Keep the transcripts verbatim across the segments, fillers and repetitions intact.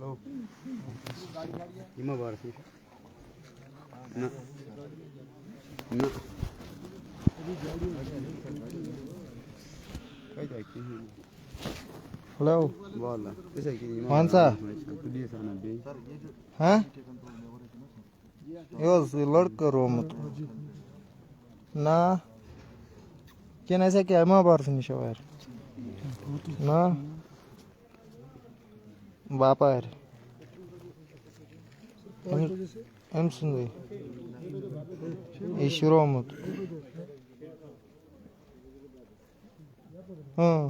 یہِ ما بارَس نِش؟ نہ۔ نہ۔ کَتہِ آیہِ کِہیٖنۍ؟ ہیلو۔ واللہ۔ أسۍ ہیٚکہِ یِمَن وَن سا۔ پُلیٖس اَنان بیٚیہِ۔ ہاں؟ یہِ اوس یہِ لٔڑکہٕ رومُت۔ نہ۔ کِنہٕ اَسہِ ہیٚکہِ اَمہِ بارَس نِش وارِ؟ نہ۔ باپار۔ أمۍ، أمۍ سُنٛدٕے۔ یہِ شُرومُت۔ اۭں۔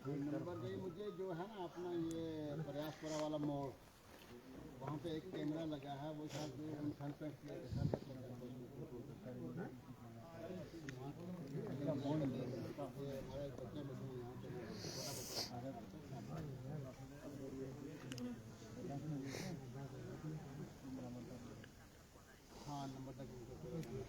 नंबर गई मुझे, जो है ना अपना ये प्रयासपुरा वाला मोड़, वहाँ पे एक कैमरा लगा है, वो शायद जो उन फ्रंट पे किया था, शायद वो पकड़, ये हमारे बच्चे में से यहाँ पे छोटा बच्चा। हाँ, नंबर तक उनको पूरा करना।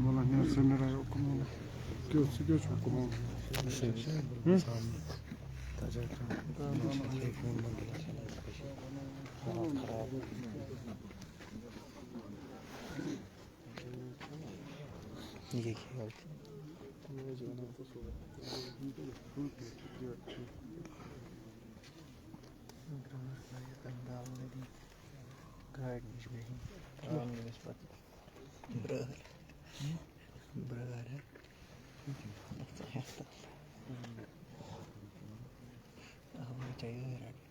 وَلہٕ ہیر سا مےٚ رایو کُمَن۔ کیُتھ، ژٕ کیٛاہ چھُکھ کُمَن؟ یہِ کیٛاہ کھیٚیو تہِ؟ گرٛاکھ لٲگِتھ اَتھ دال لٲگِتھ۔ گاڑِ نِش بِہِتھ۔ ترٛاوُن أمِس پَتہٕ برٛٲر۔ برٛٲر، ہہ؟ اَتھ چھِ ہٮ۪تھ تَتھ۔ اَوا، چاے ٲرۍ رَٹٕنۍ۔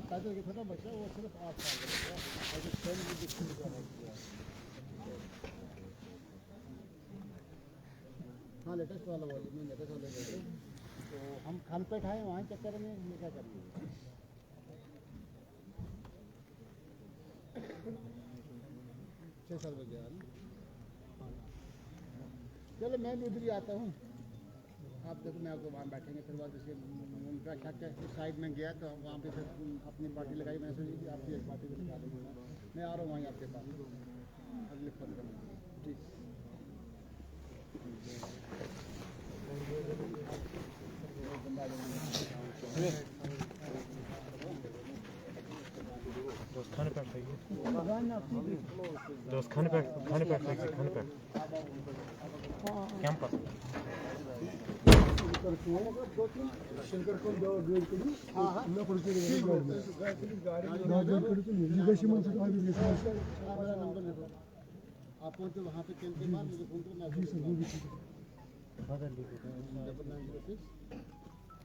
پیدل کے تھوڑا بچہ، وہ صرف آٹھ سال کا بچہ ہے۔ اور جو چھ مہینے کی چھوٹی والا ہے۔ हाँ, लेटेस्ट वाला वर्जन में, लेटेस्ट वाला वर्जन। तो हम खानपेट आए, वहाँ चेक करेंगे, ये क्या करेंगे। छः साल बज गया ना। चलो, मैं भी उधर ही आता हूँ। आप देखो, मैं आपको वहाँ बैठेंगे, फिर बाद उसके उनका शक है, उस साइड में गया तो वहाँ पे फिर अपनी पार्टी लगाई, मैंने सोची कि आपकी एक पार्टी को निकाल दूँगा। मैं आ रहा हूँ वहीं आपके पास अगले पंद्रह मिनट में। ठीक। دوست خانہٕ پٮ۪ٹھ تھٲیِو۔ دوست خانہٕ پٮ۪ٹھ، خانہٕ پٮ۪ٹھ تھٲیِو، خانہٕ پٮ۪ٹھ۔ کیمپس۔ یہ گژھِ یِمن سۭتۍ آبی گژھِ۔ آپ پہنچو وہاں پہ، کیمپ کے پاس، مجھے فون کرو، میں جی سر، وہ بھی ٹھیک ہے۔ Double nine zero six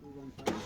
two one five.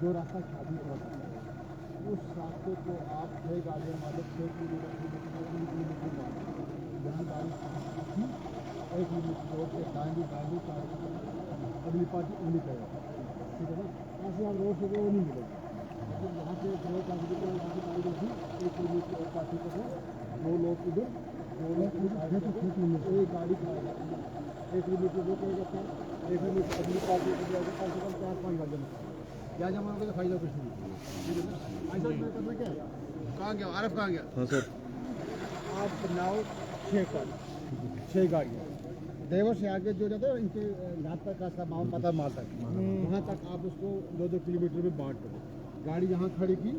جو راستہ شادی کا ہوتا ہے، اس راستے کو آپ چھ گاڑیاں مالک، چھ کلو میٹر، چھ کلو میٹر مالک، جہاں گاڑی کھڑی تھی، ایک کلو میٹر روڈ کے دائیں بائیں، اگلی پارٹی اگلی طرف، ٹھیک ہے نا؟ ایسے ہم روڈ سے وہ نہیں ملے گا۔ لیکن یہاں سے جو پارٹی کو، یہاں سے پارٹی کو، ایک کلو میٹر اور پارٹی کو، دو لوگ ادھر، دو لوگ ادھر، ایک گاڑی کھڑا ہے، ایک کلو میٹر وہ کہے گا، ایک کلو میٹر اگلی پارٹی کو، کم سے کم چار پانچ گاڑیاں نکالیں۔ کیا جمع ہوگا تو فائدہ کچھ نہیں۔ ٹھیک ہے نا؟ ایسا میں کرنا کیا ہے؟ کہاں گیا؟ عارف کہاں گیا؟ ہاں سر۔ آپ بناؤ چھ کار، چھ گاڑیاں۔ دیور سے آگے جو جاتا ہے، ان کے گھر تک کا سامان پتہ مال تک، وہاں تک آپ اس کو دو دو کلو میٹر میں بانٹ دو۔ گاڑی یہاں کھڑی کی،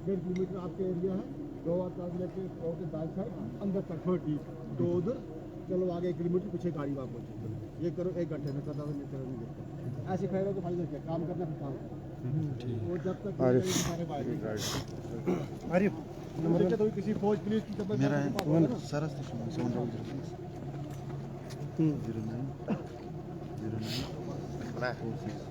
ڈیڑھ کلو میٹر آپ کا ایریا ہے، گوا کا لے کے، گوا کے دائیں سائڈ اندر تک، ہاں، ٹھیک۔ دو ادھر، چلو آگے ایک کلو میٹر، پیچھے گاڑی واپس۔ یہ کرو ایک گھنٹے میں، ختم نہیں کرو، نہیں کرو۔ ایسے کھڑے رہو تو فائدہ کیا؟ کام کرنا پھر کام کرنا۔ اور جب تک عارف۔ سارے باہر نہیں۔ عارف، نمبر کیا؟ تو کسی فوج پولیس کی خدمت میرا کرنے ہے۔ کے پاس ہوگا نا۔ سر، اس نے سون ڈاؤن۔ ہوں۔ Zero nine, zero nine, four six.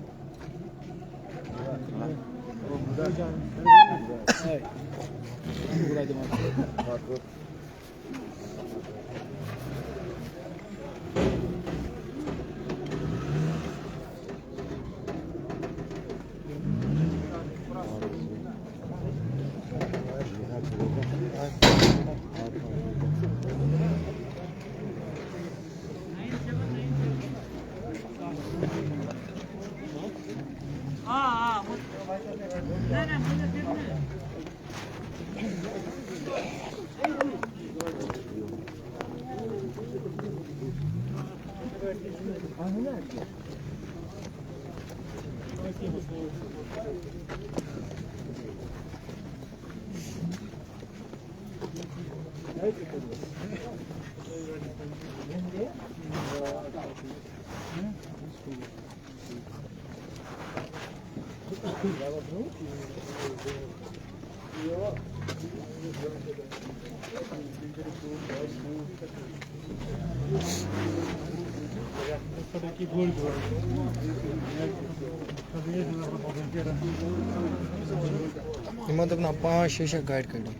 یِمو دوٚپ نہ، پانٛژھ شےٚ شےٚ گاڑِ کٔڑِو۔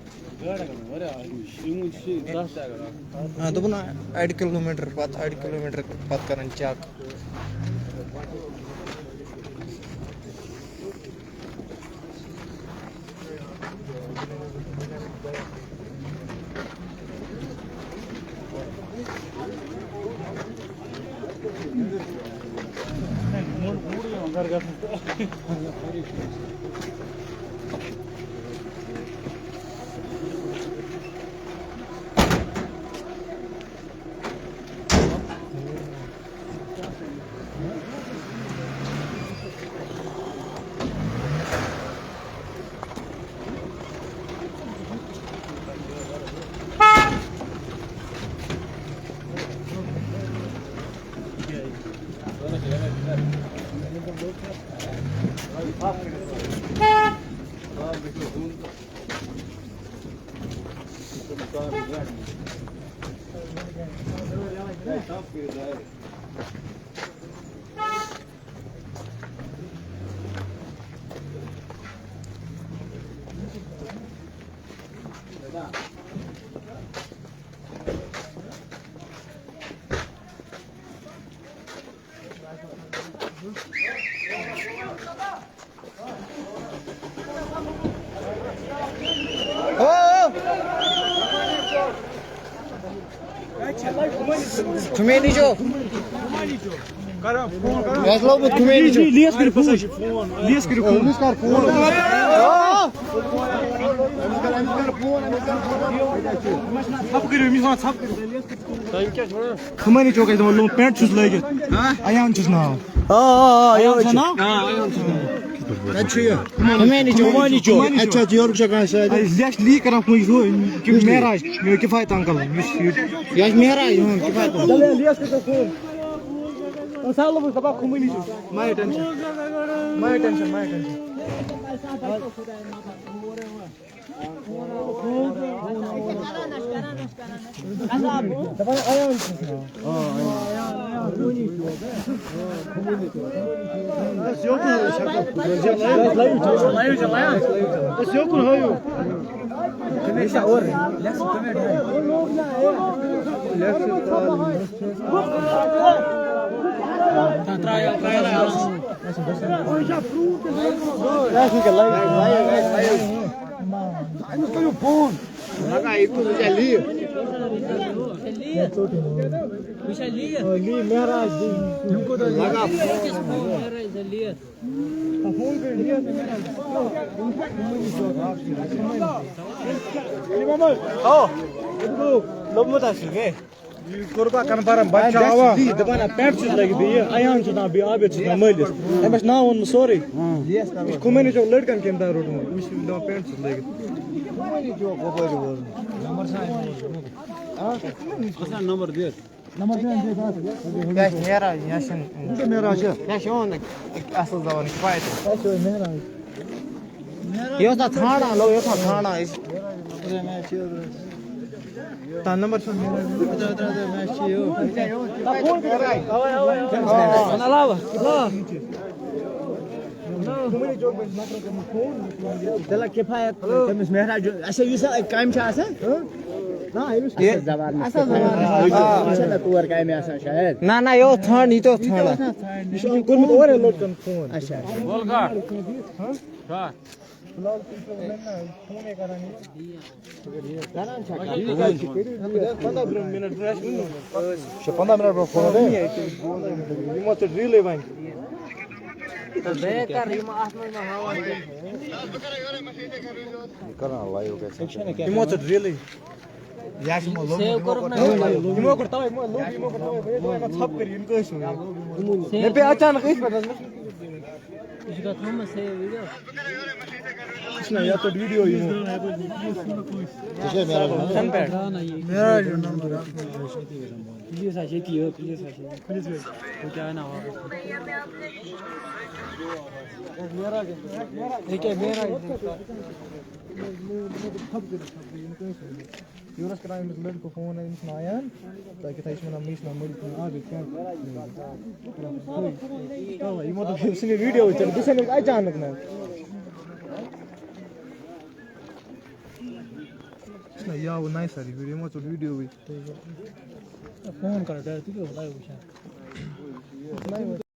آ، دوٚپُن، اَڑِ کِلوٗ میٖٹر پَتہٕ، اَڑِ کِلوٗ میٖٹر پَتہٕ کَران چیک۔ خمینی چوک۔ یہِ حظ لوٚگ مےٚ خمینی چوک۔ لیس کٔرِو فون۔ لیس کٔرِو فون۔ أمِس کر فون۔ أمِس کر، أمِس کر فون، أمِس کر فون۔ ژھۄپہٕ کٔرِو، أمِس وَن ژھۄپہٕ کٔرِو۔ خمینی چوک ٲسۍ دَپان لوٚگ پینٹ چھُس لٲگِتھ۔ ہاں؟ ایان چھُس ناو۔ آ، آ، آ، ایان چھُ ناو؟ آ، ایان چھُ ناو۔ کَتہِ چھُ یہِ؟ خمینی چوک۔ خمینی چوک۔ اَتہِ چھُ اَتھ یورُک چھا کانٛہہ شاید؟ اَسہِ، یہِ چھِ لیٖک کران کُنہِ جایہِ، یہِ کہِ کُس لیٖک؟ معراج، یہِ کِفایت انکل، یُس یہِ۔ یہِ چھِ معراج، اۭں، کِفایت انکل۔ مَہ ہیٚیِو ٹٮ۪نشن، مَہ ہیٚیِو ٹٮ۪نشن، مَہ ہیٚیِو ٹٮ۪نشن۔ أمِس کٔرِو فون۔ لگا، یہِ کُس چھا لیٖو؟ یہِ چھا لیٖو؟ آ، لیٖو مہراج۔ یِم کوٗتاہ لگا فون؟ مہراج چھا لیٖو؟ آ، فون کٔرِو، لیٖو تہٕ مہراج۔ آ، لوٚبمُت آسہِ، ہے۔ یہِ قربان کنفرم، بچہٕ چھُ آواز۔ یہِ دَپان، آ، پینٹ چھُس لٲگِتھ، بیٚیہِ یہِ ایان چھُ دَپان، بیٚیہِ عابد چھُس دَپان مٲلِس۔ أمۍ اَسہِ ناو ووٚن نہٕ سورُے۔ یہِ چھُ خمینی چوک لٔڑکَن کَمہِ دۄہ روٚٹمُت؟ أمِس چھُ دَپان پینٹ چھُس لٲگِتھ۔ نمبر چھا؟ نمبر دِ۔ یہِ آسہِ نیران، یہِ آسہِ، یہِ چھُ نیران، یہِ چھُ اَصٕل زَبان، یہِ چھُ فٲیدٕ۔ یہِ اوس نہ ژھانڈان، لو، یہِ اوس نہ ژھانڈان أسۍ۔ تَتھ نمبر چھُنہٕ مےٚ۔ تیٚلہِ کِفایت، تٔمِس مہراج، اچھا، یُس اَتہِ کامہِ چھِ آسان؟ نہ، أمِس اَصٕل زبان منٛز اَصٕل زبان منٛز۔ یہِ چھےٚ نہ تور کامہِ آسان شاید۔ نہ، نہ، یہِ اوس ژھانڈ، یہِ تہِ اوس ژھانڈان۔ یہِ چھُ کوٚرمُت اورَے لٔڑکَن فون۔ اچھا۔ فِلحال تُہۍ چھِو وَنان نہ، فونٕے کران یہِ۔ کران چھا کَتھ؟ پنٛداہ برٛونٛہہ مِنٹ برٛونٛہہ آسہِ وُنہِ۔ اچھا، پنٛداہ مِنٹ برٛونٛہہ فون ہے؟ یِمو ژٔٹ ریٖلٕے وۄنۍ۔ تہٕ بیٚیہِ کر یِم اَتھ منٛز ما ہاوان تیٚلہِ؟ یہِ کران لایِو گژھِ۔ یِمو ژٔٹ ریٖلٕے۔ یہِ آسہِ یِمو لوٚگمُت، سیو کوٚرُکھ نا؟ یِمو کوٚر تَوَے، یِمو لوٚگ، یِمو کوٚر تَوَے، یِمو کوٚر تَوَے، ژھۄپہٕ کٔرِتھ، یِم کٲنٛسہِ وُنہِ۔ سیو مےٚ پیٚیہِ اچانک أتھۍ پٮ۪ٹھ حظ۔ یہِ چھُ تَتھ تھوٚومُت سیو ویٖڈیو۔ یہِ چھُنہ یَتھ پٮ۪ٹھ ویٖڈیو یِوان۔ ژےٚ چھےٚ معراج نمبر؟ کَمہِ پٮ۪ٹھ؟ معراج نمبر۔ پلیٖز حظ، ییٚتی یہِ، پلیٖز حظ، ییٚتی۔ پلیٖز حظ۔ بہٕ کیٛاہ اَنہٕ واپس؟ ییٚکیٛاہ معراج۔ یورٕ ٲس کران أمِس لٔڑکہٕ فون، أمِس چھُناو ایان، تہٕ کیٛاہ تھا یہِ چھُ وَنان، مےٚ چھُناو مٔلِک فون، آ، بیٚیہِ کیٛاہ؟ تَوَے، یِمو دوٚپ، "ہے، ژٕ نہِ ویٖڈیو وٕچھَکھ، بہٕ چھُسَے نہٕ اچانک نہ۔" نہ، یہِ آو نَیہِ سَرِ ویٖڈیو، یِمو ژوٚٹ ویٖڈیووٕے۔ فون کَر ڈایریکٹ، تُہۍ کیٛاہ اوس لایِو وٕچھان؟